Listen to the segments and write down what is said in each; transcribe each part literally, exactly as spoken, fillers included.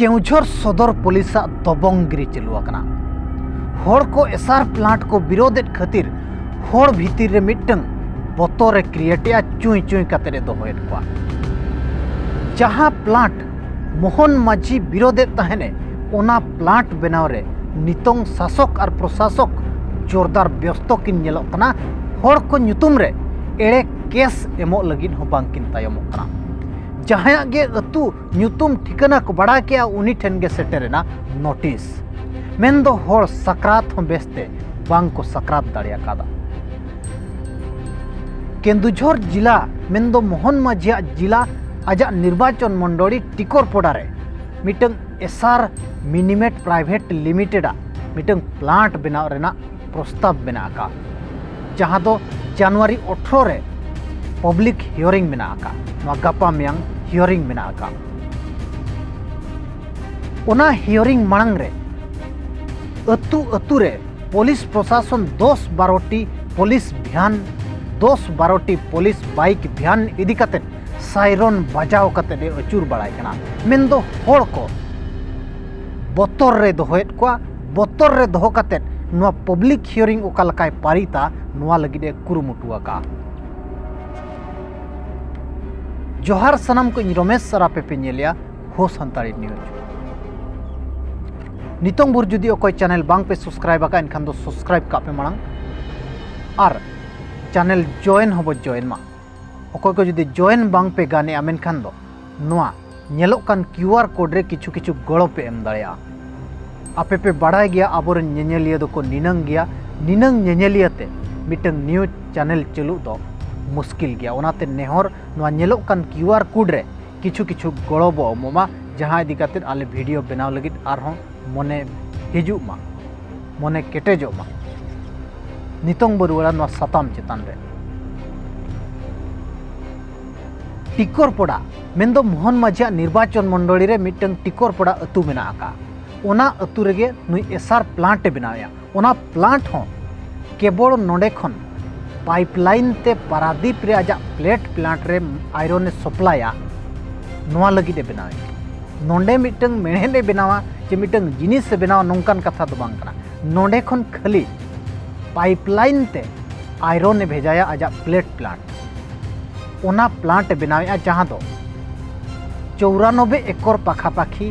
ᱠᱮᱣᱡᱷᱚᱨ ᱥᱚᱫᱚᱨ ᱯᱩᱞᱤᱥᱟᱜ ᱫᱚᱵᱚᱝᱜᱤᱨᱤ ᱪᱟᱹᱞᱩ ᱟᱠᱟᱱᱟ᱾ ᱦᱚᱲ ᱠᱚ ᱮᱥᱟᱨ ᱯᱞᱟᱱᱴ ᱠᱚ ᱵᱤᱨᱳᱫᱮᱫ ᱠᱷᱟᱹᱛᱤᱨ ᱦᱚᱲ ᱵᱷᱤᱛᱤᱨ ᱨᱮ ᱢᱤᱫᱴᱟᱝ ᱵᱚᱛᱚᱨ ᱮ ᱠᱨᱤᱭᱮᱴ ᱮᱫᱼᱟ, ᱪᱩᱭ ᱪᱩᱭ ᱠᱟᱛᱮ ᱮ ᱫᱚᱦᱚᱭᱮᱫ ᱠᱚᱣᱟ᱾ ᱡᱟᱦᱟᱸ ᱯᱞᱟᱱᱴ ᱢᱳᱦᱚᱱ ᱢᱟᱹᱡᱷᱤ ᱵᱤᱨᱳᱫᱮᱫ ᱛᱟᱦᱮᱱᱮ, ᱚᱱᱟ ᱯᱞᱟᱱᱴ ᱵᱮᱱᱟᱣ ᱨᱮ ᱱᱤᱛᱚᱝ ᱥᱟᱥᱚᱠ ᱟᱨ ᱯᱨᱚᱥᱟᱥᱚᱠ ᱡᱳᱨᱫᱟᱨ ᱵᱮᱥᱛᱚ ᱠᱤᱱ ᱧᱮᱞᱚᱜ ᱠᱟᱱᱟ᱾ ᱦᱚᱲ ᱠᱚ ᱧᱩᱛᱩᱢ ᱨᱮ ᱮᱲᱮ ᱠᱮᱥ ᱮᱢᱚᱜ ᱞᱟᱹᱜᱤᱫ ᱦᱚᱸ ᱵᱟᱝ ᱠᱤᱱ ᱛᱟᱭᱚᱢᱚᱜ ᱠᱟᱱᱟ᱾ ᱡᱟᱦᱟᱸᱭᱟᱜ ᱜᱮ ᱟᱹᱛᱩ ᱧᱩᱛᱩᱢ ᱴᱷᱤᱠᱟᱹᱱᱟ ᱠᱚ ᱵᱟᱲᱟᱭ ᱠᱮᱜᱼᱟ, ᱩᱱᱤ ᱴᱷᱮᱱ ᱜᱮ ᱥᱮᱴᱮᱨᱮᱱᱟ ᱱᱳᱴᱤᱥ᱾ ᱢᱮᱱᱫᱚ ᱦᱚᱲ ᱥᱟᱠᱨᱟᱛ ᱦᱚᱸ ᱵᱮᱥᱛᱮ ᱵᱟᱝ ᱠᱚ ᱥᱟᱠᱨᱟᱛ ᱫᱟᱲᱮ ᱟᱠᱟᱫᱟ᱾ ᱠᱮᱱᱫᱩᱡᱷᱚᱨ ᱡᱤᱞᱟ ᱢᱮᱱᱫᱚ ᱢᱳᱦᱚᱱ ᱢᱟᱹᱡᱷᱤᱭᱟᱜ ᱡᱤᱞᱟ, ᱟᱡᱟᱜ ᱱᱤᱨᱵᱟᱪᱚᱱ ᱢᱚᱱᱰᱚᱞᱤ ᱴᱤᱠᱚᱨᱯᱚᱰᱟ ᱨᱮ ᱢᱤᱫᱴᱟᱝ ᱮᱥᱟᱨ ᱢᱤᱱᱤᱢᱮᱴ ᱯᱨᱟᱭᱵᱷᱮᱴ ᱞᱤᱢᱤᱴᱮᱰ ᱟᱜ ᱢᱤᱫᱴᱟᱝ ᱯᱞᱟᱱᱴ ᱵᱮᱱᱟᱣ ᱨᱮᱱᱟᱜ ᱯᱨᱚᱥᱛᱟᱵ ᱢᱮᱱᱟᱜ ᱟᱠᱟᱫ, ᱡᱟᱦᱟᱸ ᱫᱚ ᱡᱟᱱᱩᱣᱟᱨᱤ ᱟᱴᱷᱨᱚ ᱨᱮ ᱯᱟᱵᱽᱞᱤᱠ ᱦᱤᱭᱟᱨᱤᱝ ᱢᱮᱱᱟᱜ ᱟᱠᱟᱫ᱾ ᱱᱚᱣᱟ ᱜᱟᱯᱟ ᱢᱮᱭᱟᱝ ᱦᱤᱭᱟᱨᱤᱝ ᱢᱮᱱᱟᱜ ᱟᱠᱟᱫ᱾ ᱚᱱᱟ ᱦᱤᱭᱟᱨᱤᱝ ᱢᱟᱲᱟᱝ ᱨᱮ ᱟᱹᱛᱩ ᱟᱹᱛᱩ ᱨᱮ ᱯᱩᱞᱤᱥ ᱯᱨᱚᱥᱟᱥᱚᱱ ᱫᱚᱥ ᱵᱟᱨᱚ ᱴᱤ ᱯᱩᱞᱤᱥ ᱵᱷᱮᱱ, ᱫᱚᱥ ᱵᱟᱨᱚ ᱴᱤ ᱯᱩᱞᱤᱥ ᱵᱟᱭᱤᱠ ᱵᱷᱮᱱ ᱤᱫᱤ ᱠᱟᱛᱮ ᱥᱟᱭᱨᱚᱱ ᱵᱟᱡᱟᱣ ᱠᱟᱛᱮ ᱮ ᱟᱹᱪᱩᱨ ᱵᱟᱲᱟᱭ ᱠᱟᱱᱟ᱾ ᱢᱮᱱᱫᱚ ᱦᱚᱲ ᱠᱚ ᱵᱚᱛᱚᱨ ᱨᱮ ᱫᱚᱦᱚᱭᱮᱫ ᱠᱚᱣᱟ᱾ ᱵᱚᱛᱚᱨ ᱨᱮ ᱫᱚᱦᱚ ᱠᱟᱛᱮ ᱱᱚᱣᱟ ᱯᱟᱵᱽᱞᱤᱠ ᱦᱤᱭᱟᱨᱤᱝ ᱚᱠᱟ ᱞᱮᱠᱟᱭ ᱯᱟᱨᱤᱛᱟ, ᱱᱚᱣᱟ ᱞᱟᱹᱜᱤᱫ ᱮ ᱠᱩᱨᱩᱢᱩᱴᱩ ᱟᱠᱟᱫᱼᱟ᱾ ᱡᱚᱦᱟᱨ ᱥᱟᱱᱟᱢ ᱠᱚ, ᱤᱧ ᱨᱚᱢᱮᱥ ᱟᱨ ᱟᱯᱮ ᱯᱮ ᱧᱮᱞᱮᱜᱼᱟ ᱦᱳ ᱥᱟᱱᱛᱟᱲᱤ ᱱᱤᱭᱩᱡᱽ᱾ ᱱᱤᱛᱚᱝ ᱵᱷᱳᱨ ᱡᱩᱫᱤ ᱚᱠᱚᱭ ᱪᱮᱱᱮᱞ ᱵᱟᱝ ᱯᱮ ᱥᱟᱵᱥᱠᱨᱟᱭᱤᱵ ᱟᱠᱟᱫ, ᱮᱱᱠᱷᱟᱱ ᱫᱚ ᱥᱟᱵᱥᱠᱨᱟᱭᱤᱵ ᱠᱟᱜ ᱯᱮ ᱢᱟᱲᱟᱝ, ᱟᱨ ᱪᱮᱱᱮᱞ ᱡᱚᱭᱮᱱ ᱦᱚᱸᱵᱚ ᱡᱚᱭᱮᱱ ᱢᱟ᱾ ᱚᱠᱚᱭ ᱠᱚ ᱡᱩᱫᱤ ᱡᱚᱭᱮᱱ ᱵᱟᱝ ᱯᱮ ᱜᱟᱱᱮᱜᱼᱟ, ᱢᱮᱱᱠᱷᱟᱱ ᱫᱚ ᱱᱚᱣᱟ ᱧᱮᱞᱚᱜ ᱠᱟᱱ ᱠᱤᱭᱩ ᱟᱨ ᱠᱳᱰ ᱨᱮ ᱠᱤᱪᱷᱩ ᱠᱤᱪᱷᱩ ᱜᱚᱲᱚ ᱯᱮ ᱮᱢ ᱫᱟᱲᱮᱭᱟᱜᱼᱟ᱾ ᱟᱯᱮ ᱯᱮ ᱵᱟᱲᱟᱭ ᱜᱮᱭᱟ, ᱟᱵᱚᱨᱮᱱ ᱧᱮᱧᱮᱞᱤᱭᱟᱹ ᱫᱚᱠᱚ ᱱᱤᱱᱟᱹᱝ ᱜᱮᱭᱟ, ᱱᱤᱱᱟᱹᱝ ᱧᱮᱧᱮᱞᱤᱭᱟᱹ ᱛᱮ ᱢᱤᱫᱴᱟᱝ ᱱᱤᱭᱩᱡᱽ ᱪᱮᱱᱮᱞ ᱪᱟᱹᱞᱩᱜ ᱫᱚ ᱢᱩᱥᱠᱤᱞ ᱜᱮᱭᱟ᱾ ᱚᱱᱟᱛᱮ ᱱᱮᱦᱚᱨ, ᱱᱚᱣᱟ ᱧᱮᱞᱚᱜ ᱠᱟᱱ ᱠᱤᱭᱩ ᱟᱨ ᱠᱳᱰ ᱨᱮ ᱠᱤᱪᱷᱩ ᱠᱤᱪᱷᱩ ᱜᱚᱲᱚ ᱵᱚ ᱮᱢᱚᱜ ᱢᱟ, ᱡᱟᱦᱟᱸ ᱤᱫᱤ ᱠᱟᱛᱮ ᱟᱞᱮ ᱵᱷᱤᱰᱤᱭᱳ ᱵᱮᱱᱟᱣ ᱞᱟᱹᱜᱤᱫ ᱟᱨᱦᱚᱸ ᱢᱚᱱᱮ ᱦᱤᱡᱩᱜ ᱢᱟ, ᱢᱚᱱᱮ ᱠᱮᱴᱮᱡᱚᱜ ᱢᱟ᱾ ᱱᱤᱛᱚᱝ ᱵᱚ ᱨᱩᱣᱟᱹᱲᱟ ᱱᱚᱣᱟ ᱥᱟᱛᱟᱢ ᱪᱮᱛᱟᱱ ᱨᱮ᱾ ᱴᱤᱠᱚᱨᱯᱚᱲᱟ ᱢᱮᱱᱫᱚ ᱢᱳᱦᱚᱱ ᱢᱟᱹᱡᱷᱤᱭᱟᱜ ᱱᱤᱨᱵᱟᱪᱚᱱ ᱢᱚᱱᱰᱚᱞᱤ ᱨᱮ ᱢᱤᱫᱴᱟᱝ ᱴᱤᱠᱚᱨᱯᱚᱲᱟ ᱟᱹᱛᱩ ᱢᱮᱱᱟᱜ ᱟᱠᱟᱫ᱾ ᱚᱱᱟ ᱟᱹᱛᱩ ᱨᱮᱜᱮ ᱱᱩᱭ ᱮᱥᱟᱨ ᱯᱞᱟᱱᱴ ᱮ ᱵᱮᱱᱟᱣᱮᱫᱼᱟ᱾ ᱚᱱᱟ ᱯᱞᱟᱱᱴ ᱦᱚᱸ ᱠᱮᱵᱚᱞ ᱱᱚᱰᱮ ᱠᱷᱚᱱ ᱯᱟᱭᱤᱯ ᱞᱟᱭᱤᱱ ᱛᱮ ᱯᱟᱨᱟᱫᱤᱯ ᱨᱮ ᱟᱡᱟᱜ ᱯᱞᱮᱴ ᱯᱞᱟᱱᱴ ᱨᱮ ᱟᱭᱨᱚᱱ ᱮ ᱥᱟᱯᱞᱟᱭᱟ, ᱱᱚᱣᱟ ᱞᱟᱹᱜᱤᱫ ᱮ ᱵᱮᱱᱟᱣᱮᱫᱼᱟ᱾ ᱱᱚᱰᱮ ᱢᱤᱫᱴᱟᱝ ᱢᱮᱬᱦᱮᱫ ᱮ ᱵᱮᱱᱟᱣᱟ ᱪᱮ ᱢᱤᱫᱴᱟᱝ ᱡᱤᱱᱤᱥ ᱮ ᱵᱮᱱᱟᱣᱟ, ᱱᱚᱝᱠᱟᱱ ᱠᱟᱛᱷᱟ ᱫᱚ ᱵᱟᱝ ᱠᱟᱱᱟ᱾ ᱱᱚᱰᱮ ᱠᱷᱚᱱ ᱠᱷᱟᱹᱞᱤ ᱯᱟᱭᱤᱯ ᱞᱟᱭᱤᱱ ᱛᱮ ᱟᱭᱨᱚᱱ ᱮ ᱵᱷᱮᱡᱟᱭᱟ ᱟᱡᱟᱜ ᱯᱞᱮᱴ ᱯᱞᱟᱱᱴ᱾ ᱚᱱᱟ ᱯᱞᱟᱱᱴ ᱮ ᱵᱮᱱᱟᱣᱮᱫᱼᱟ, ᱡᱟᱦᱟᱸ ᱫᱚ ᱪᱚᱣᱨᱟᱱᱚᱵᱵᱳᱭ ᱮᱠᱚᱨ ᱯᱟᱠᱷᱟᱯᱟᱠᱷᱤ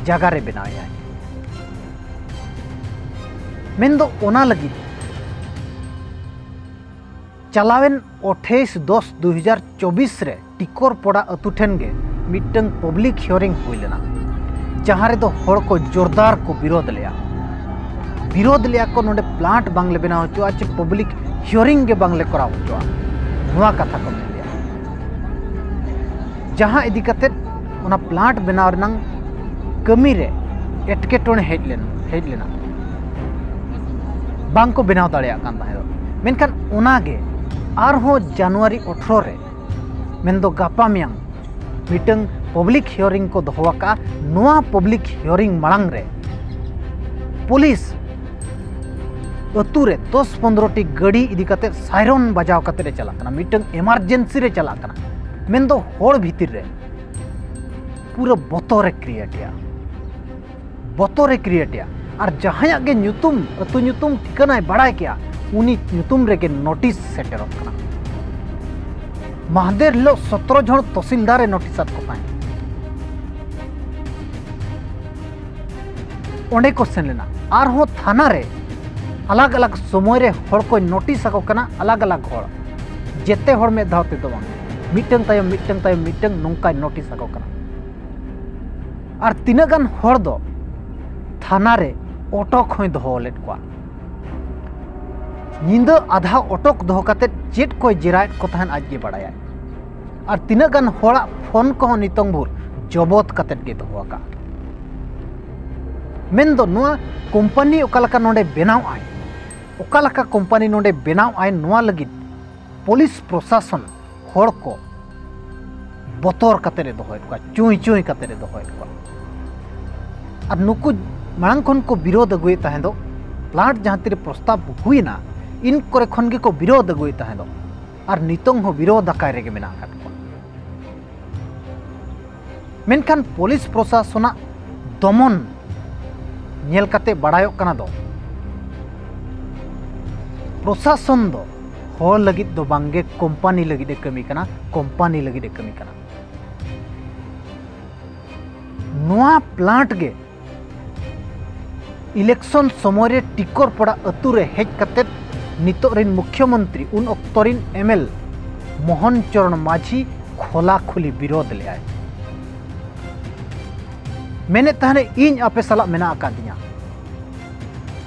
ᱡᱟᱭᱜᱟ ᱨᱮ ᱵᱮᱱᱟᱣᱮᱫᱼᱟᱭ᱾ ᱢᱮᱱᱫᱚ ᱚᱱᱟ ᱞᱟᱹᱜᱤᱫ ᱪᱟᱞᱟᱣᱮᱱ ᱟᱴᱷᱟᱥ ᱫᱚᱥ ᱫᱩ ᱦᱟᱡᱟᱨ ᱪᱚᱵᱵᱤᱥ ᱨᱮ ᱴᱤᱠᱚᱨᱯᱚᱲᱟ ᱟᱹᱛᱩ ᱴᱷᱮᱱ ᱜᱮ ᱢᱤᱫᱴᱟᱝ ᱯᱟᱵᱽᱞᱤᱠ ᱦᱤᱭᱟᱨᱤᱝ ᱦᱩᱭ ᱞᱮᱱᱟ, ᱡᱟᱦᱟᱸ ᱨᱮᱫᱚ ᱦᱚᱲ ᱠᱚ ᱡᱳᱨᱫᱟᱨ ᱠᱚ ᱵᱤᱨᱳᱫ ᱞᱮᱫᱼᱟ᱾ ᱵᱤᱨᱳᱫ ᱞᱮᱫᱼᱟ ᱠᱚ, ᱱᱚᱰᱮ ᱯᱞᱟᱱᱴ ᱵᱟᱝᱞᱮ ᱵᱮᱱᱟᱣ ᱦᱚᱪᱚᱣᱟᱜᱼᱟ ᱪᱮ ᱯᱟᱵᱽᱞᱤᱠ ᱦᱤᱭᱟᱨᱤᱝ ᱜᱮ ᱵᱟᱝᱞᱮ ᱠᱚᱨᱟᱣ ᱦᱚᱪᱚᱣᱟᱜᱼᱟ, ᱱᱚᱣᱟ ᱠᱟᱛᱷᱟ ᱠᱚ ᱢᱮᱱ ᱞᱮᱫᱼᱟ᱾ ᱡᱟᱦᱟᱸ ᱤᱫᱤ ᱠᱟᱛᱮᱫ ᱚᱱᱟ ᱯᱞᱟᱱᱴ ᱵᱮᱱᱟᱣ ᱨᱮᱱᱟᱝ ᱠᱟᱹᱢᱤ ᱨᱮ ᱮᱴᱠᱮᱴᱚᱬᱮ ᱦᱮᱡ ᱞᱮᱱ ᱦᱮᱡ ᱞᱮᱱᱟ, ᱵᱟᱝ ᱠᱚ ᱵᱮᱱᱟᱣ ᱫᱟᱲᱮᱭᱟᱜ ᱠᱟᱱ ᱛᱟᱦᱮᱸᱫ᱾ ᱢᱮᱱᱠᱷᱟᱱ ᱚᱱᱟᱜᱮ ᱟᱨᱦᱚᱸ ᱡᱟᱱᱩᱣᱟᱨᱤ ᱟᱴᱷᱨᱚ ᱨᱮ, ᱢᱮᱱᱫᱚ ᱜᱟᱯᱟ ᱢᱮᱭᱟᱝ, ᱢᱤᱫᱴᱟᱝ ᱯᱟᱵᱽᱞᱤᱠ ᱦᱤᱭᱟᱨᱤᱝ ᱠᱚ ᱫᱚᱦᱚ ᱟᱠᱟᱫᱼᱟ᱾ ᱱᱚᱣᱟ ᱯᱟᱵᱽᱞᱤᱠ ᱦᱤᱭᱟᱨᱤᱝ ᱢᱟᱲᱟᱝ ᱨᱮ ᱯᱩᱞᱤᱥ ᱟᱹᱛᱩ ᱨᱮ ᱫᱚᱥ ᱯᱚᱱᱫᱽᱨᱚ ᱴᱤ ᱜᱟᱹᱰᱤ ᱤᱫᱤ ᱠᱟᱛᱮ ᱥᱟᱭᱨᱚᱱ ᱵᱟᱡᱟᱣ ᱠᱟᱛᱮ ᱮ ᱪᱟᱞᱟᱜ ᱠᱟᱱᱟ᱾ ᱢᱤᱫᱴᱟᱝ ᱮᱢᱟᱨᱡᱮᱱᱥᱤ ᱨᱮ ᱪᱟᱞᱟᱜ ᱠᱟᱱᱟ, ᱢᱮᱱᱫᱚ ᱦᱚᱲ ᱵᱷᱤᱛᱤᱨ ᱨᱮ ᱯᱩᱨᱟᱹ ᱵᱚᱛᱚᱨ ᱮ ᱠᱨᱤᱭᱮᱴ ᱮᱜᱼᱟ, ᱵᱚᱛᱚᱨ ᱮ ᱠᱨᱤᱭᱮᱴ ᱮᱜᱼᱟ᱾ ᱟᱨ ᱡᱟᱦᱟᱸᱭᱟᱜ ᱜᱮ ᱧᱩᱛᱩᱢ, ᱟᱹᱛᱩ ᱧᱩᱛᱩᱢ, ᱴᱷᱤᱠᱟᱹᱱᱟᱭ ᱵᱟᱲᱟᱭ ᱠᱮᱜᱼᱟ, ᱩᱱᱤ ᱧᱩᱛᱩᱢ ᱨᱮᱜᱮ ᱱᱳᱴᱤᱥ ᱥᱮᱴᱮᱨᱚᱜ ᱠᱟᱱᱟ᱾ ᱢᱟᱦᱫᱮᱨ ᱦᱤᱞᱳᱜ ᱥᱚᱛᱨᱚ ᱡᱚᱱ ᱛᱚᱦᱥᱤᱞᱫᱟᱨ ᱮ ᱱᱳᱴᱤᱥ ᱟᱫ ᱠᱚ ᱛᱟᱦᱮᱸᱫ᱾ ᱚᱸᱰᱮ ᱠᱚ ᱥᱮᱱ ᱞᱮᱱᱟ᱾ ᱟᱨᱦᱚᱸ ᱛᱷᱟᱱᱟ ᱨᱮ ᱟᱞᱟᱜᱽ ᱟᱞᱟᱜᱽ ᱥᱚᱢᱚᱭ ᱨᱮ ᱦᱚᱲ ᱠᱚ ᱱᱳᱴᱤᱥ ᱟᱠᱚ ᱠᱟᱱᱟ, ᱟᱞᱟᱜᱽ ᱟᱞᱟᱜᱽ ᱦᱚᱲ, ᱡᱮᱛᱮ ᱦᱚᱲ ᱢᱤᱫ ᱫᱷᱟᱣ ᱛᱮᱫᱚ ᱵᱟᱝ, ᱢᱤᱫᱴᱟᱝ ᱛᱟᱭᱚᱢ ᱢᱤᱫᱴᱟᱝ ᱛᱟᱭᱚᱢ ᱢᱤᱫᱴᱟᱝ ᱱᱚᱝᱠᱟᱭ ᱱᱳᱴᱤᱥ ᱟᱠᱚ ᱠᱟᱱᱟ᱾ ᱟᱨ ᱛᱤᱱᱟᱹᱜ ᱜᱟᱱ ᱦᱚᱲ ᱫᱚ ᱛᱷᱟᱱᱟ ᱨᱮ ᱟᱴᱚᱠ ᱦᱚᱸᱭ ᱫᱚᱦᱚ ᱞᱮᱫ ᱠᱚᱣᱟ᱾ ᱧᱤᱫᱟᱹ ᱟᱫᱷᱟ ᱟᱴᱚᱠ ᱫᱚᱦᱚ ᱠᱟᱛᱮᱫ ᱪᱮᱫ ᱠᱚᱭ ᱡᱮᱨᱟᱭᱮᱫ ᱠᱚ ᱛᱟᱦᱮᱸᱫ, ᱟᱡ ᱜᱮ ᱵᱟᱲᱟᱭᱟᱭ᱾ ᱟᱨ ᱛᱤᱱᱟᱹᱜ ᱜᱟᱱ ᱦᱚᱲᱟᱜ ᱯᱷᱳᱱ ᱠᱚᱦᱚᱸ ᱱᱤᱛᱚᱝ ᱵᱷᱳᱨ ᱡᱚᱵᱚᱛ ᱠᱟᱛᱮᱫ ᱜᱮ ᱫᱚᱦᱚ ᱟᱠᱟᱫ᱾ ᱢᱮᱱᱫᱚ ᱱᱚᱣᱟ ᱠᱳᱢᱯᱟᱱᱤ ᱚᱠᱟ ᱞᱮᱠᱟ ᱱᱚᱰᱮ ᱵᱮᱱᱟᱣ ᱟᱭ, ᱚᱠᱟ ᱞᱮᱠᱟ ᱠᱳᱢᱯᱟᱱᱤ ᱱᱚᱰᱮ ᱵᱮᱱᱟᱣ ᱟᱭ, ᱱᱚᱣᱟ ᱞᱟᱹᱜᱤᱫ ᱯᱩᱞᱤᱥ ᱯᱨᱚᱥᱟᱥᱚᱱ ᱦᱚᱲ ᱠᱚ ᱵᱚᱛᱚᱨ ᱠᱟᱛᱮᱫ ᱮ ᱫᱚᱦᱚᱭᱮᱫ ᱠᱚᱣᱟ, ᱪᱩᱸᱭ ᱪᱩᱸᱭ ᱠᱟᱛᱮᱫ ᱮ ᱫᱚᱦᱚᱭᱮᱫ ᱠᱚᱣᱟ᱾ ᱟᱨ ᱱᱩᱠᱩ ᱢᱟᱲᱟᱝ ᱠᱷᱚᱱ ᱠᱚ ᱵᱤᱨᱳᱫ ᱟᱹᱜᱩᱭᱮᱫ ᱛᱟᱦᱮᱸ ᱫᱚ, ᱯᱞᱟᱱᱴ ᱡᱟᱦᱟᱸ ᱛᱤᱨᱮ ᱯᱨᱚᱥᱛᱟᱵ ᱦᱩᱭᱮᱱᱟ, ᱤᱱ ᱠᱚᱨᱮ ᱠᱷᱚᱱ ᱜᱮᱠᱚ ᱵᱤᱨᱳᱫ ᱟᱹᱜᱩᱭᱮᱫ ᱛᱟᱦᱮᱸ ᱫᱚ, ᱟᱨ ᱱᱤᱛᱚᱝ ᱦᱚᱸ ᱵᱤᱨᱳᱫ ᱟᱠᱟᱭ ᱨᱮᱜᱮ ᱢᱮᱱᱟᱜ ᱟᱠᱟᱫ ᱠᱚᱣᱟ᱾ ᱢᱮᱱᱠᱷᱟᱱ ᱯᱩᱞᱤᱥ ᱯᱨᱚᱥᱟᱥᱚᱱᱟᱜ ᱫᱚᱢᱚᱱ ᱧᱮᱞ ᱠᱟᱛᱮ ᱵᱟᱲᱟᱭᱚᱜ ᱠᱟᱱᱟ ᱫᱚ, ᱯᱨᱚᱥᱟᱥᱚᱱ ᱫᱚ ᱦᱚᱲ ᱞᱟᱹᱜᱤᱫ ᱫᱚ ᱵᱟᱝᱜᱮ, ᱠᱳᱢᱯᱟᱱᱤ ᱞᱟᱹᱜᱤᱫ ᱮ ᱠᱟᱹᱢᱤ ᱠᱟᱱᱟ, ᱠᱳᱢᱯᱟᱱᱤ ᱞᱟᱹᱜᱤᱫ ᱮ ᱠᱟᱹᱢᱤ ᱠᱟᱱᱟ᱾ ᱱᱚᱣᱟ ᱯᱞᱟᱱᱴ ᱜᱮ ᱤᱞᱮᱠᱥᱚᱱ ᱥᱚᱢᱚᱭ ᱨᱮ ᱴᱤᱠᱚᱨᱯᱟᱲᱟ ᱟᱹᱛᱩ ᱨᱮ ᱦᱮᱡ ᱠᱟᱛᱮ ᱱᱤᱛᱚᱜ ᱨᱤᱱ ᱢᱩᱠᱷᱭᱚᱢᱚᱱᱛᱨᱤ, ᱩᱱ ᱚᱠᱛᱚ ᱨᱤᱱ ᱮᱢᱮᱞ ᱢᱳᱦᱚᱱ ᱪᱚᱨᱚᱬ ᱢᱟᱹᱡᱷᱤ ᱠᱷᱚᱞᱟ ᱠᱷᱩᱞᱤ ᱵᱤᱨᱳᱫᱷ ᱞᱮᱫᱟᱭ᱾ ᱢᱮᱱᱮᱫ ᱛᱟᱦᱮᱱᱮ, "ᱤᱧ ᱟᱯᱮ ᱥᱟᱞᱟᱜ ᱢᱮᱱᱟᱜ ᱟᱠᱟᱫᱤᱧᱟ,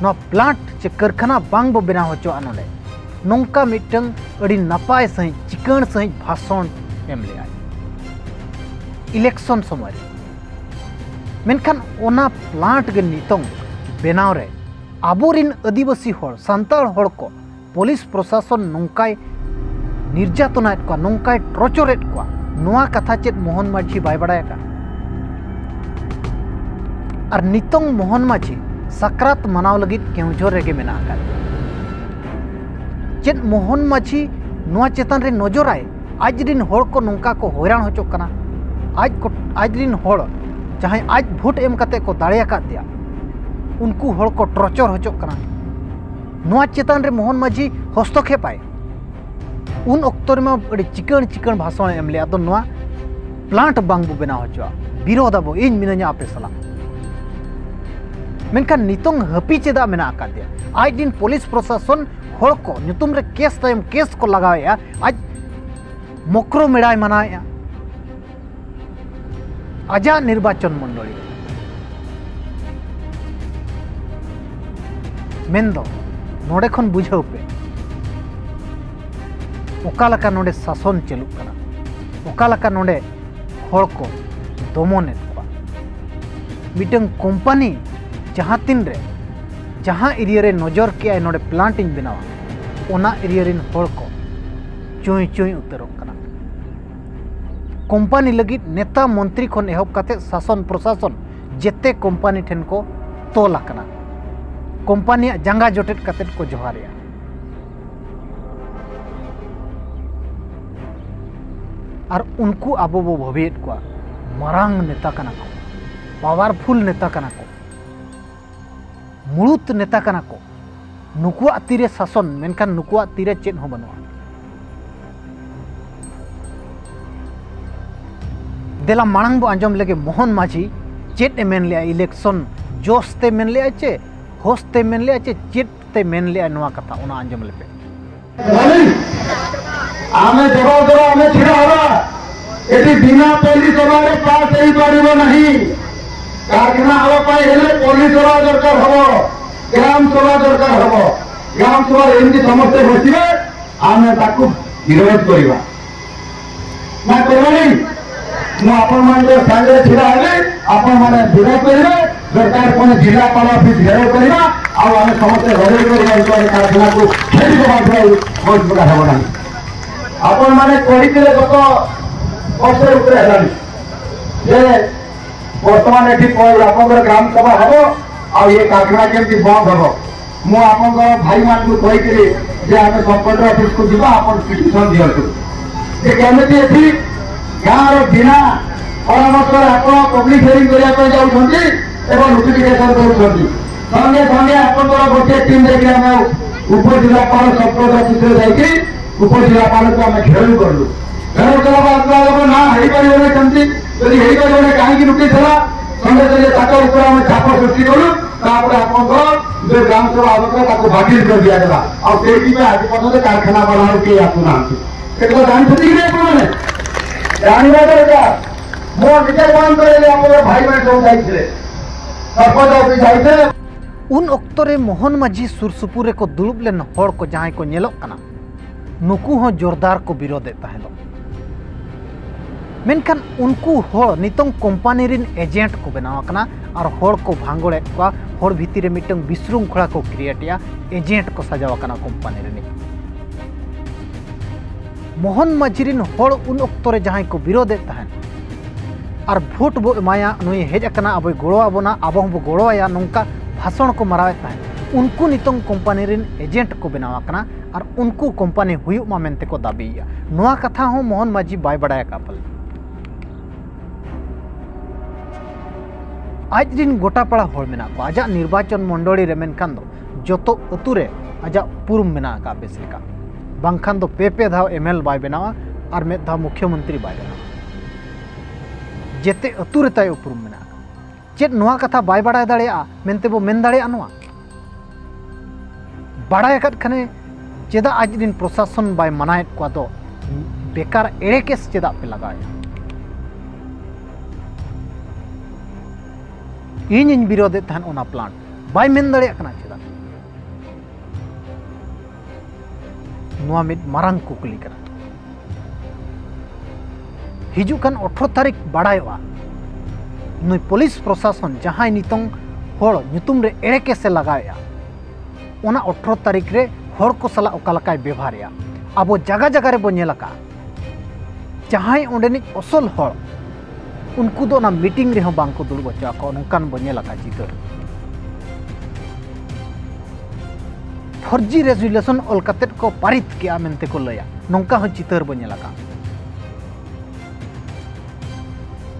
ᱱᱚᱣᱟ ᱯᱞᱟᱱᱴ ᱪᱮ ᱠᱟᱹᱨᱠᱷᱟᱱᱟ ᱵᱟᱝ ᱵᱚ ᱵᱮᱱᱟᱣ ᱦᱚᱪᱚᱣᱟᱜᱼᱟ ᱱᱚᱰᱮ", ᱱᱚᱝᱠᱟ ᱢᱤᱫᱴᱟᱝ ᱟᱹᱰᱤ ᱱᱟᱯᱟᱭ ᱥᱟᱺᱦᱤᱡ, ᱪᱤᱠᱟᱹᱬ ᱥᱟᱺᱦᱤᱡ ᱵᱷᱟᱥᱚᱱ ᱮᱢ ᱞᱮᱫᱟᱭ ᱤᱞᱮᱠᱥᱚᱱ ᱥᱚᱢᱚᱭ ᱨᱮ᱾ ᱢᱮᱱᱠᱷᱟᱱ ᱚᱱᱟ ᱯᱞᱟᱱᱴ ᱜᱮ ᱱᱤᱛᱚᱝ ᱵᱮᱱᱟᱣ ᱨᱮ ᱟᱵᱚᱨᱤᱱ ᱟᱹᱫᱤᱵᱟᱹᱥᱤ ᱦᱚᱲ, ᱥᱟᱱᱛᱟᱲ ᱦᱚᱲ ᱠᱚ ᱯᱩᱞᱤᱥ ᱯᱨᱚᱥᱟᱥᱚᱱ ᱱᱚᱝᱠᱟᱭ ᱱᱤᱨᱡᱟᱛᱚᱱᱟᱭᱮᱫ ᱠᱚᱣᱟ, ᱱᱚᱝᱠᱟᱭ ᱴᱚᱨᱪᱚᱨᱮᱫ ᱠᱚᱣᱟ, ᱱᱚᱣᱟ ᱠᱟᱛᱷᱟ ᱪᱮᱫ ᱢᱳᱦᱚᱱ ᱢᱟᱹᱡᱷᱤ ᱵᱟᱭ ᱵᱟᱲᱟᱭ ᱟᱠᱟᱫ? ᱟᱨ ᱱᱤᱛᱚᱝ ᱢᱳᱦᱚᱱ ᱢᱟᱹᱡᱷᱤ ᱥᱟᱠᱨᱟᱛ ᱢᱟᱱᱟᱣ ᱞᱟᱹᱜᱤᱫ ᱠᱮᱣᱡᱷᱚᱨ ᱨᱮᱜᱮ ᱢᱮᱱᱟᱜ ᱟᱠᱟᱫ ᱜᱮᱭᱟ᱾ ᱪᱮᱫ ᱢᱳᱦᱚᱱ ᱢᱟᱹᱡᱷᱤ ᱱᱚᱣᱟ ᱪᱮᱛᱟᱱ ᱨᱮ ᱱᱚᱡᱚᱨᱟᱭ? ᱟᱡ ᱨᱤᱱ ᱦᱚᱲ ᱠᱚ ᱱᱚᱝᱠᱟ ᱠᱚ ᱦᱚᱭᱨᱟᱱ ᱦᱚᱪᱚᱜ ᱠᱟᱱᱟ, ᱟᱡ ᱠᱚ, ᱟᱡ ᱨᱤᱱ ᱦᱚᱲ ᱡᱟᱦᱟᱸᱭ ᱟᱡ ᱵᱷᱳᱴ ᱮᱢ ᱠᱟᱛᱮ ᱠᱚ ᱫᱟᱲᱮ ᱟᱠᱟᱫ ᱫᱮᱭᱟ, ᱩᱱᱠᱩ ᱦᱚᱲ ᱠᱚ ᱴᱚᱨᱪᱚᱨ ᱦᱚᱪᱚᱜ ᱠᱟᱱᱟ᱾ ᱱᱚᱣᱟ ᱪᱮᱛᱟᱱ ᱨᱮ ᱢᱳᱦᱚᱱ ᱢᱟᱹᱡᱷᱤ ᱦᱚᱥᱛᱚᱠᱷᱮᱯᱟᱭ᱾ ᱩᱱ ᱚᱠᱛᱚ ᱨᱮᱢᱟ ᱟᱹᱰᱤ ᱪᱤᱠᱟᱹᱬ ᱪᱤᱠᱟᱹᱬ ᱵᱷᱟᱥᱚᱱᱮ ᱮᱢ ᱞᱮᱫᱼᱟ, ᱟᱫᱚ ᱱᱚᱣᱟ ᱯᱞᱟᱱᱴ ᱵᱟᱝ ᱵᱚ ᱵᱮᱱᱟᱣ ᱦᱚᱪᱚᱣᱟᱜᱼᱟ, ᱵᱤᱨᱳᱫᱷ ᱟᱵᱚ, ᱤᱧ ᱢᱤᱱᱟᱹᱧᱟ ᱟᱯᱮ ᱥᱟᱞᱟᱜ᱾ ᱢᱮᱱᱠᱷᱟᱱ ᱱᱤᱛᱚᱝ ᱦᱟᱹᱯᱤ ᱪᱮᱫᱟᱜ ᱢᱮᱱᱟᱜ ᱟᱠᱟᱫ ᱫᱮᱭᱟ? ᱟᱡ ᱨᱤᱱ ᱯᱩᱞᱤᱥ ᱯᱨᱚᱥᱟᱥᱚᱱ ᱦᱚᱲ ᱠᱚ ᱧᱩᱛᱩᱢ ᱨᱮ ᱠᱮᱥ ᱛᱟᱭᱚᱢ ᱠᱮᱥ ᱠᱚ ᱞᱟᱜᱟᱣᱮᱫᱼᱟ, ᱟᱡ ᱢᱚᱠᱨᱚ ᱢᱮᱲᱟᱭ ᱢᱟᱱᱟᱣᱮᱫᱼᱟ ᱟᱡᱟᱜ ᱱᱤᱨᱵᱟᱪᱚᱱ ᱢᱚᱱᱰᱚᱞᱤ ᱨᱮ᱾ ᱢᱮᱱᱫᱚ ᱱᱚᱰᱮ ᱠᱷᱚᱱ ᱵᱩᱡᱷᱟᱹᱣ ᱯᱮ, ᱚᱠᱟ ᱞᱮᱠᱟ ᱱᱚᱰᱮ ᱥᱟᱥᱚᱱ ᱪᱟᱹᱞᱩᱜ ᱠᱟᱱᱟ, ᱚᱠᱟ ᱞᱮᱠᱟ ᱱᱚᱰᱮ ᱦᱚᱲ ᱠᱚ ᱫᱚᱢᱚᱱᱮᱫ ᱠᱚᱣᱟ᱾ ᱢᱤᱫᱴᱟᱝ ᱠᱳᱢᱯᱟᱱᱤ ᱡᱟᱦᱟᱸ ᱛᱤᱱ ᱨᱮ ᱡᱟᱦᱟᱸ ᱮᱨᱤᱭᱟ ᱨᱮ ᱱᱚᱡᱚᱨ ᱠᱮᱜᱼᱟᱭ, ᱱᱚᱰᱮ ᱯᱞᱟᱱᱴ ᱤᱧ ᱵᱮᱱᱟᱣᱟ, ᱚᱱᱟ ᱮᱨᱤᱭᱟ ᱨᱮᱱ ᱦᱚᱲ ᱠᱚ ᱪᱩᱸᱭ ᱪᱩᱸᱭ ᱩᱛᱟᱹᱨᱚᱜ ᱠᱟᱱᱟ᱾ ᱠᱳᱢᱯᱟᱱᱤ ᱞᱟᱹᱜᱤᱫ ᱱᱮᱛᱟ ᱢᱚᱱᱛᱨᱤ ᱠᱷᱚᱱ ᱮᱦᱚᱵ ᱠᱟᱛᱮ ᱥᱟᱥᱚᱱ ᱯᱨᱚᱥᱟᱥᱚᱱ ᱡᱮᱛᱮ ᱠᱳᱢᱯᱟᱱᱤ ᱴᱷᱮᱱ ᱠᱚ ᱛᱚᱞ ᱟᱠᱟᱱᱟ᱾ ᱠᱳᱢᱯᱟᱱᱤᱭᱟᱜ ᱡᱟᱸᱜᱟ ᱡᱚᱴᱮᱫ ᱠᱟᱛᱮ ᱠᱚ ᱡᱚᱦᱟᱨᱮᱜᱼᱟ᱾ ᱟᱨ ᱩᱱᱠᱩ ᱟᱵᱚ ᱵᱚ ᱵᱷᱟᱹᱵᱤᱭᱮᱫ ᱠᱚᱣᱟ, ᱢᱟᱨᱟᱝ ᱱᱮᱛᱟ ᱠᱟᱱᱟ ᱠᱚ, ᱯᱟᱣᱟᱨᱯᱷᱩᱞ ᱱᱮᱛᱟ ᱠᱟᱱᱟ ᱠᱚ, ᱢᱩᱲᱩᱫ ᱱᱮᱛᱟ ᱠᱟᱱᱟ ᱠᱚ᱾ ᱱᱩᱠᱩᱣᱟᱜ ᱛᱤᱨᱮ ᱥᱟᱥᱚᱱ, ᱢᱮᱱᱠᱷᱟᱱ ᱱᱩᱠᱩᱣᱟᱜ ᱛᱤᱨᱮ ᱪᱮᱫ ᱦᱚᱸ ᱵᱟᱹᱱᱩᱜᱼᱟ᱾ ᱫᱮᱞᱟ ᱢᱟᱲᱟᱝ ᱵᱚ ᱟᱸᱡᱚᱢ ᱞᱮᱜᱮ ᱢᱳᱦᱚᱱ ᱢᱟᱹᱡᱷᱤ ᱪᱮᱫ ᱮ ᱢᱮᱱ ᱞᱮᱜᱼᱟ, ᱤᱞᱮᱠᱥᱚᱱ ᱡᱚᱥ ᱛᱮ ᱢᱮᱱ ᱞᱮᱜᱼᱟ ᱪᱮ ᱦᱚᱥ ᱛᱮ ᱢᱮᱱ ᱞᱮᱜᱼᱟ ᱪᱮ ᱪᱮᱫ ᱛᱮ ᱢᱮᱱ ᱞᱮᱜᱼᱟ, ᱱᱚᱣᱟ ᱠᱟᱛᱷᱟ ᱚᱱᱟ ᱟᱸᱡᱚᱢ ᱞᱮᱯᱮ᱾ ଆମେ ଜବାବ ଦେବା, ଆମେ ଛିଡ଼ା ହେବା। ଏଠି ବିନା ପଲ୍ଲୀ ସଭାରେ ପାସ୍ ହେଇପାରିବ ନାହିଁ। କାରଖାନା ହେବା ପାଇଁ ହେଲେ ପଲ୍ଲୀ ସଭା ଦରକାର ହବ, ଗ୍ରାମ ସଭା ଦରକାର ହବ। ଗ୍ରାମ ସଭାରେ ଏମିତି ସମସ୍ତେ ବସିବେ, ଆମେ ତାକୁ ବିରୋଧ କରିବା। ନା କରିବାନି? ମୁଁ ଆପଣମାନଙ୍କ ସାଙ୍ଗରେ ଛିଡ଼ା ହେବି, ଆପଣମାନେ ବିରୋଧ କରିବେ। ଦରକାର ପଡ଼ିଲେ ଜିଲ୍ଲାପାଳ ଅଫିସ ଘେରାଉ କରିବା, ଆଉ ଆମେ ସମସ୍ତେ ରଜରେ କରିବା, ଅଞ୍ଚଳରେ କାରଖାନାକୁ ଛାଡ଼ିଦେବା, ଆଉ ବନ୍ଦ ହେବ ନାହିଁ। ଆପଣମାନେ କହିଥିଲେ ଗତ ବର୍ଷ ଉପରେ ହେଲାଣି ଯେ ବର୍ତ୍ତମାନ ଏଠି ପ- ଆପଣଙ୍କର ଗ୍ରାମ ସଭା ହବ, ଆଉ ଏ କାରଖାନା କେମିତି ବନ୍ଦ ହବ। ମୁଁ ଆପଣଙ୍କର ଭାଇମାନଙ୍କୁ କହିଥିଲି ଯେ ଆମେ ସବକଣ୍ଟ୍ରାକ୍ଟର ଅଫିସକୁ ଯିବା, ଆପଣ ପିଟିସନ ଦିଅନ୍ତୁ ଯେ କେମିତି ଏଠି ଗାଁର ବିନା ପରାମର୍ଶରେ ଆପଣ ପବ୍ଲିକ ହିୟରିଂ କରିବା ପାଇଁ ଯାଉଛନ୍ତି ଏବଂ ନୋଟିଫିକେସନ ଦଉଛନ୍ତି। ସଙ୍ଗେ ସଙ୍ଗେ ଆପଣଙ୍କର ଗୋଟିଏ ଟିମ୍ ଯାଇକି ଆମେ ଉପଜିଲ୍ଲାପାଳ ସବକଣ୍ଟ୍ରାକ୍ଟର ଅଫିସରେ ଯାଇକି ଉପଜିଲ୍ଲାପାଳକୁ ଆମେ ଘେରାଉ କଲୁ। ଘେରାଉ କଲା ବାଦ କୁହାଗଲା, ନା, ହେଇପାରିବନି ସେମିତି। ଯଦି ହେଇପାରିବନି, କାହିଁକି ନୋଟିସ ହେଲା? ସଙ୍ଗେ ସଙ୍ଗେ ତାଙ୍କ ଉପରେ ଆମେ ଚାପ ସୃଷ୍ଟି କଲୁ। ତାପରେ ଆପଣଙ୍କର ଯୋଉ ଗ୍ରାମ ସଭା ହଉଥିଲା, ତାକୁ ବାତିଲ କରି ଦିଆଗଲା। ଆଉ ସେଇଥିପାଇଁ ଆଜି ପର୍ଯ୍ୟନ୍ତ କାରଖାନା ବାଲାରୁ କେହି ଆସୁନାହାନ୍ତି। ସେ କଥା ଜାଣିଛନ୍ତି କି ନାହିଁ ଆପଣମାନେ? ଜାଣିବା ଦରକାର। ମୁଁ ନିଜେ ବନ୍ଦ କରେଇଲି, ଆପଣଙ୍କ ଭାଇମାନେ ସବୁ ଯାଇଥିଲେ, ସରପଞ୍ଚ ଅଫିସ ଯାଇଥିଲେ। ᱩᱱ ᱚᱠᱛᱚ ᱨᱮ ᱢᱳᱦᱚᱱ ᱢᱟᱹᱡᱷᱤ ᱥᱩᱨ ᱥᱩᱯᱩᱨ ᱨᱮᱠᱚ ᱫᱩᱲᱩᱵ ᱞᱮᱱ ᱦᱚᱲ ᱠᱚ ᱡᱟᱦᱟᱸᱭ ᱠᱚ ᱧᱮᱞᱚᱜ ᱠᱟᱱᱟ, ᱱᱩᱠᱩ ᱦᱚᱸ ᱡᱳᱨᱫᱟᱨ ᱠᱚ ᱵᱤᱨᱳᱫᱮᱫ ᱛᱟᱦᱮᱸᱫᱚᱜ᱾ ᱢᱮᱱᱠᱷᱟᱱ ᱩᱱᱠᱩ ᱦᱚᱲ ᱱᱤᱛᱚᱝ ᱠᱳᱢᱯᱟᱱᱤ ᱨᱮᱱ ᱮᱡᱮᱱᱴ ᱠᱚ ᱵᱮᱱᱟᱣ ᱟᱠᱟᱱᱟ ᱟᱨ ᱦᱚᱲ ᱠᱚ ᱵᱷᱟᱸᱜᱚᱲᱮᱫ ᱠᱚᱣᱟ, ᱦᱚᱲ ᱵᱷᱤᱛᱤᱨ ᱨᱮ ᱢᱤᱫᱴᱟᱝ ᱵᱤᱥᱨᱩᱝᱠᱷᱚᱲᱟ ᱠᱚ ᱠᱨᱤᱭᱮᱴ ᱮᱜᱼᱟ, ᱮᱡᱮᱱᱴ ᱠᱚ ᱥᱟᱡᱟᱣ ᱟᱠᱟᱱᱟ ᱠᱳᱢᱯᱟᱱᱤ ᱨᱤᱱᱤᱡ᱾ ᱢᱳᱦᱚᱱ ᱢᱟᱹᱡᱷᱤ ᱨᱤᱱ ᱦᱚᱲ ᱩᱱ ᱚᱠᱛᱚ ᱨᱮ ᱡᱟᱦᱟᱸᱭ ᱠᱚ ᱵᱤᱨᱳᱫᱮᱫ ᱛᱟᱦᱮᱸᱫ ᱟᱨ ᱵᱷᱳᱴ ᱵᱚ ᱮᱢᱟᱭᱟ, ᱱᱩᱭ ᱦᱮᱡ ᱟᱠᱟᱱᱟ, ᱟᱵᱚᱭ ᱜᱚᱲᱚ ᱟᱵᱚᱱᱟ, ᱟᱵᱚ ᱦᱚᱸᱵᱚ ᱜᱚᱲᱚ ᱟᱭᱟ, ᱱᱚᱝᱠᱟ ᱵᱷᱟᱥᱚᱱ ᱠᱚ ᱢᱟᱨᱟᱣᱮᱫ ᱛᱟᱦᱮᱸᱫ, ᱩᱱᱠᱩ ᱱᱤᱛᱚᱝ ᱠᱳᱢᱯᱟᱱᱤ ᱨᱤᱱ ᱮᱡᱮᱱᱴ ᱠᱚ ᱵᱮᱱᱟᱣ ᱟᱠᱟᱱᱟ ᱟᱨ ᱩᱱᱠᱩ ᱠᱳᱢᱯᱟᱱᱤ ᱦᱩᱭᱩᱜ ᱢᱟ ᱢᱮᱱᱛᱮ ᱠᱚ ᱫᱟᱹᱵᱤᱭᱮᱫᱼᱟ᱾ ᱱᱚᱣᱟ ᱠᱟᱛᱷᱟ ᱦᱚᱸ ᱢᱳᱦᱚᱱ ᱢᱟᱹᱡᱷᱤ ᱵᱟᱭ ᱵᱟᱰᱟᱭ ᱟᱠᱟᱫ ᱯᱟᱞᱮ᱾ ᱟᱡ ᱨᱤᱱ ᱜᱚᱴᱟ ᱯᱟᱲᱟ ᱦᱚᱲ ᱢᱮᱱᱟᱜ ᱠᱚᱣᱟ ᱟᱡᱟᱜ ᱱᱤᱨᱵᱟᱪᱚᱱ ᱢᱚᱱᱰᱚᱞᱤ ᱨᱮ, ᱢᱮᱱᱠᱷᱟᱱ ᱫᱚ ᱡᱚᱛᱚ ᱟᱹᱛᱩ ᱨᱮ ᱟᱡᱟᱜ ᱩᱯᱨᱩᱢ ᱢᱮᱱᱟᱜ ᱟᱠᱟᱫ ᱵᱮᱥ ᱞᱮᱠᱟ᱾ ᱵᱟᱝᱠᱷᱟᱱ ᱫᱚ ᱯᱮ ᱯᱮ ᱫᱷᱟᱣ ᱮᱢ ᱮᱞ ᱵᱟᱭ ᱵᱮᱱᱟᱣᱟ ᱟᱨ ᱢᱤᱫ ᱫᱷᱟᱣ ᱢᱩᱠᱷᱭᱚᱢᱚᱱᱛᱨᱤ ᱵᱟᱭ ᱵᱮᱱᱟᱣᱟ᱾ ᱡᱮᱛᱮ ᱟᱹᱛᱩ ᱨᱮ ᱛᱟᱭ ᱩᱯᱨᱩᱢ ᱢᱮᱱᱟᱜ ᱟᱠᱟᱫᱟ᱾ ᱪᱮᱫ ᱱᱚᱣᱟ ᱠᱟᱛᱷᱟ ᱵᱟᱭ ᱵᱟᱲᱟᱭ ᱫᱟᱲᱮᱭᱟᱜᱼᱟ ᱢᱮᱱᱛᱮ ᱵᱚ ᱢᱮᱱ ᱫᱟᱲᱮᱭᱟᱜᱼᱟ? ᱱᱚᱣᱟ ᱵᱟᱲᱟᱭ ᱟᱠᱟᱫ ᱠᱷᱟᱱᱮ ᱪᱮᱫᱟᱜ ᱟᱡ ᱨᱤᱱ ᱯᱨᱚᱥᱟᱥᱚᱱ ᱵᱟᱭ ᱢᱟᱱᱟᱭᱮᱫ ᱠᱚᱣᱟ? ᱫᱚ ᱵᱮᱠᱟᱨ ᱮᱲᱮ ᱠᱮᱥ ᱪᱮᱫᱟᱜ ᱯᱮ ᱞᱟᱜᱟᱣᱮᱫᱼᱟ? ᱤᱧᱤᱧ ᱵᱤᱨᱳᱫᱮᱫ ᱛᱟᱦᱮᱸᱫ ᱚᱱᱟ ᱯᱞᱟᱱᱴ, ᱵᱟᱭ ᱢᱮᱱ ᱫᱟᱲᱮᱭᱟᱜ ᱠᱟᱱᱟ ᱪᱮᱫᱟᱜ? ᱱᱚᱣᱟ ᱢᱤᱫ ᱢᱟᱨᱟᱝ ᱠᱩᱠᱞᱤ ᱠᱟᱱᱟ᱾ ᱦᱤᱡᱩᱜ ᱠᱟᱱ ᱟᱴᱷᱨᱚ ᱛᱟᱹᱨᱤᱠᱷ ᱵᱟᱲᱟᱭᱚᱜᱼᱟ, ᱱᱩᱭ ᱯᱩᱞᱤᱥ ᱯᱨᱚᱥᱟᱥᱚᱱ ᱡᱟᱦᱟᱸᱭ ᱱᱤᱛᱚᱝ ᱦᱚᱲ ᱧᱩᱛᱩᱢ ᱨᱮ ᱮᱲᱮ ᱠᱮᱥ ᱮ ᱞᱟᱜᱟᱣᱮᱫᱼᱟ, ᱚᱱᱟ ᱟᱴᱷᱨᱚ ᱛᱟᱹᱨᱤᱠᱷ ᱨᱮ ᱦᱚᱲ ᱠᱚ ᱥᱟᱞᱟᱜ ᱚᱠᱟ ᱞᱮᱠᱟᱭ ᱵᱮᱵᱷᱟᱨᱮᱜᱼᱟ᱾ ᱟᱵᱚ ᱡᱟᱭᱜᱟ ᱡᱟᱭᱜᱟ ᱨᱮᱵᱚ ᱧᱮᱞ ᱟᱠᱟᱫᱼᱟ, ᱡᱟᱦᱟᱸᱭ ᱚᱸᱰᱮᱱᱤᱡ ᱟᱥᱚᱞ ᱦᱚᱲ, ᱩᱱᱠᱩ ᱫᱚ ᱚᱱᱟ ᱢᱤᱴᱤᱝ ᱨᱮᱦᱚᱸ ᱵᱟᱝ ᱠᱚ ᱫᱩᱲᱩᱵ ᱦᱚᱪᱚ ᱟᱠᱚᱣᱟ, ᱱᱚᱝᱠᱟᱱ ᱵᱚ ᱧᱮᱞ ᱟᱠᱟᱫ ᱪᱤᱛᱟᱹᱨ᱾ ᱯᱷᱚᱨᱡᱤ ᱨᱮᱡᱩᱞᱮᱥᱚᱱ ᱚᱞ ᱠᱟᱛᱮᱫ ᱠᱚ ᱯᱟᱨᱤᱛ ᱠᱮᱜᱼᱟ ᱢᱮᱱᱛᱮ ᱠᱚ ᱞᱟᱹᱭᱟ, ᱱᱚᱝᱠᱟ ᱦᱚᱸ ᱪᱤᱛᱟᱹᱨ ᱵᱚ ᱧᱮᱞ ᱟᱠᱟᱫ᱾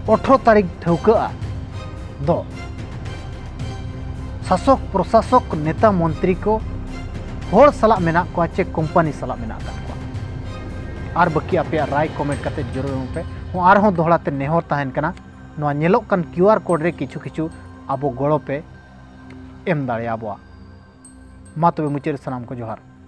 ᱟᱴᱷᱨᱚ ᱛᱟᱹᱨᱤᱠᱷ ᱴᱷᱟᱹᱣᱠᱟᱹᱜᱼᱟ ᱫᱚ ᱥᱟᱥᱚᱠ ᱯᱨᱚᱥᱟᱥᱚᱠ, ᱱᱮᱛᱟ ᱢᱚᱱᱛᱨᱤ ᱠᱚ ᱦᱚᱲ ᱥᱟᱞᱟᱜ ᱢᱮᱱᱟᱜ ᱠᱚᱣᱟ ᱪᱮ ᱠᱳᱢᱯᱟᱱᱤ ᱥᱟᱞᱟᱜ ᱢᱮᱱᱟᱜ ᱟᱠᱟᱫ ᱠᱚᱣᱟ? ᱟᱨ ᱵᱟᱹᱠᱤ ᱟᱯᱮᱭᱟᱜ ᱨᱟᱭ ᱠᱚᱢᱮᱱᱴ ᱠᱟᱛᱮ ᱡᱟᱹᱨᱩᱲ ᱮᱢ ᱯᱮ᱾ ᱦᱚᱸ, ᱟᱨᱦᱚᱸ ᱫᱚᱦᱲᱟ ᱛᱮ ᱱᱮᱦᱚᱨ ᱛᱟᱦᱮᱱ ᱠᱟᱱᱟ, ᱱᱚᱣᱟ ᱧᱮᱞᱚᱜ ᱠᱟᱱ ᱠᱤᱭᱩ ᱟᱨ ᱠᱳᱰ ᱨᱮ ᱠᱤᱪᱷᱩ ᱠᱤᱪᱷᱩ ᱟᱵᱚ ᱜᱚᱲᱚ ᱯᱮ ᱮᱢ ᱫᱟᱲᱮᱭᱟᱵᱚᱣᱟ᱾ ᱢᱟ ᱛᱚᱵᱮ ᱢᱩᱪᱟᱹᱫ ᱨᱮ ᱥᱟᱱᱟᱢ ᱠᱚ ᱡᱚᱦᱟᱨ᱾